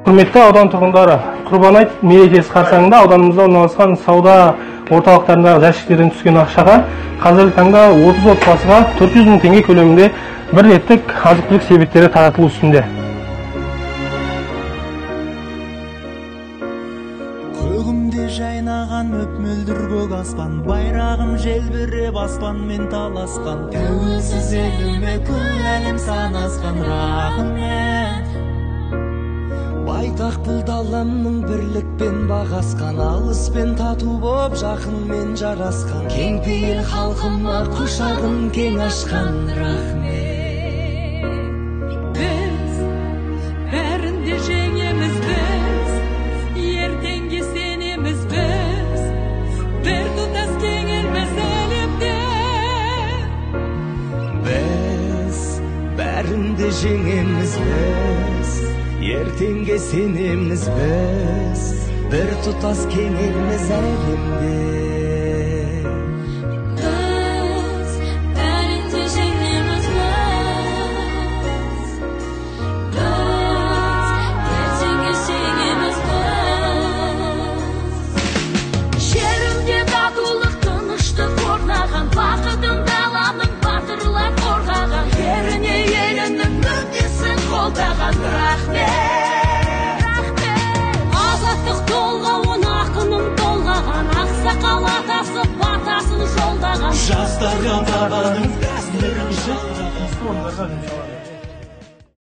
Құрметті аудан тұрғындары, Құрбан айт мерекесі қарсаңында ауданымызда орналасқан сауда орталықтарындағы жәшіктерден түскен ақшаға қазіргі таңда 30 отбасыға 400 мың теңге көлемінде бір реттік азық-түлік себеттері таратылу үстінде. Көгімде жайнаған мөп-мөлдір көк аспан, байрағым желбіреп аспанмен таласқан, тәуелсіз еліме күл әлем санасқан, рахмет. Байтақ бұл даламның бірлікпен бағасқан, алыспен тату боп жақынмен жарасқан, кеңпейіл халқыма құшағын кең ашқан, рахмет. Біз бәрін де жеңеміз, біз ертеңге сенеміз, біз бір тұтас кең елміз әлемде. Біз бәрін де жеңеміз, біз ертеңге сенеміз, біз бір тұтас кең елміз әлемде. Біз бәрін де жеңеміз, біз ертеңге сенеміз, біз. Жерімде татулық, тыныштық орнаған, бақытын даланың батырлар қорғаған, еріне елінің мүддесін қолдаған, рахмет. Азаттық толғауын ақыным толғаған, ақсақал атасы батасын жолдаған, жастарға табаның дәстүрін Тиісті орындарға жұмсалады.